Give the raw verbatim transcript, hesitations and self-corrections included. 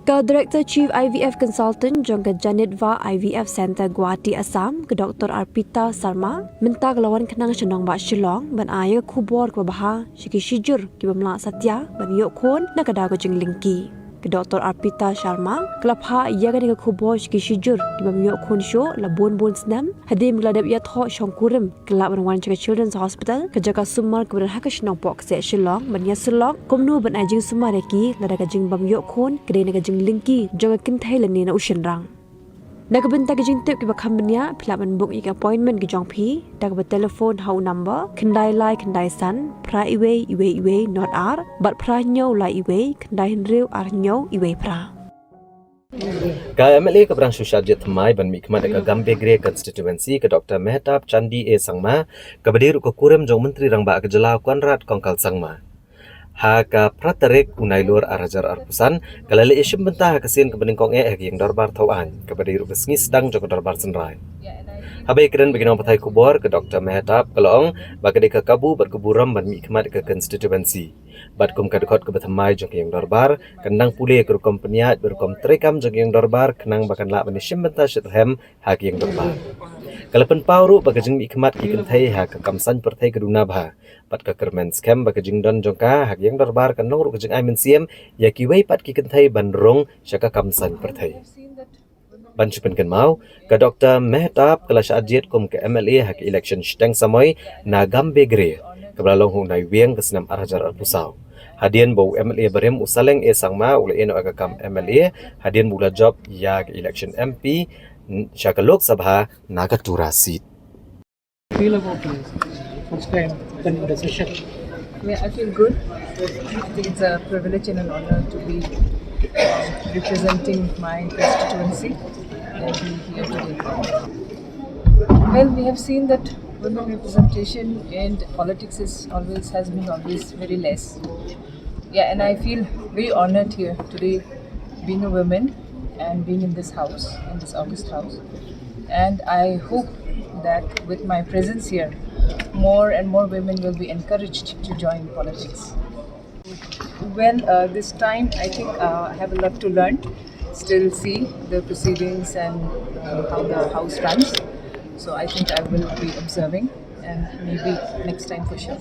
Ka Director Chief I V F Consultant jong ka Janitva I V F Centre, Guwahati, Assam, ka Doctor Arpita Sharma, mynta ka la wan khnang sha nongbah Shillong ban ai ïa ka khubor kaba bha sha ki shijur ki bym lah satia ban ïoh khun na ka daw ka jinglyngkhi. Ka Doctor Arpita Sharma ka la phah ïa kane ka khubor sha ki shijur ki bym ïoh khun shuh la bun bun snem, hadien ba ka la dep ïathoh shongkurim ka lah ban wan sha ka Children's Hospital, ka jaka sumar kaba don ha ka shnong Pohkseh, Shillong, ban ïasyllok kumno ban ai jingsumar ïa ki lada ka jingbym ïoh khun ka dei na ka jinglyngkhi jong ka kynthei lane na u shynrang. Na ka bynta ki jingtip kiba kham bniah, phi lah ban book ïa ki appointment ki jong phi da kaba telephone ha u number khyndai lai khyndai san phra iwei iwei iwei not ar bad phra hynñiew lai iwei khyndai hynriew ar hynñiew iwei phra. Ka M L A kaba dang shu shah jied thymmai ban mihkhmat ïa ka Gambegre constituency, ka Doctor Mehtab Chandee A Sangma, kaba dei ruh ka kurim jong u Myntri Rangbah ka jylla, Conrad Kongkal Sangma, ha ka phra tarik u Nailur ar hajar arphew san, ka la leit ïashim bynta ha ka sien kaba nyngkong eh ha ka ïing dorbar Thawaiñ, kaba dei ruh ka sngi sdang jong ka dorbar synrai. Haba ïakren bad ki nongpathai khubor, ka Doctor Mehtab ka la ong ba ka dei ka kabu bad ka burom ban mihkhmat ïa ka constituency. Bad kum ka dkhot kaba thymmai jong ka ïing dorbar, kan dang pule ïa ka rukom pynïaid bad rukom treikam jong ka ïing dorbar khnang ba kan lah ban ïashim bynta shitrhem ha ka ïing dorbar. Ka la pynpaw ruh ba ka jingmihkhmat ki kynthei ha ka kam saiñ pyrthei ka duna bha, bad ka kyrmen skhem ba ka jingdon jong ka ha ka ïing dorbar kan long ruh ka jingai mynsiem ïa kiwei pat ki kynthei ban rung sha ka kam saiñ pyrthei. Ban shu pynkynmaw, ka Doctor Mehtab ka la shah jied kum ka M L A ha ka election shiteng samoi na Gambegre, kaba la long ha u Naiwieng ka snem ar hajar arphew saw. Hadien ba u M L A barim u Saleng A Sangma u la ïeh noh ïa ka kam M L A, hadien ba u la jop ïa ka election M P sha ka Lok Sabha na ka Tura seat. Feel about this first time attending the session? Yeah, I feel good. I think it's a privilege and an honor to be uh, representing my constituency and be here today. Well, we have seen that women representation in politics is always has been always very less. Yeah, and I feel very honored here today, being a woman and being in this house, in this august house. And I hope that with my presence here, more and more women will be encouraged to join politics. Well, uh, this time I think uh, I have a lot to learn. Still see the proceedings and uh, how the house runs. So I think I will be observing, and maybe next time for sure.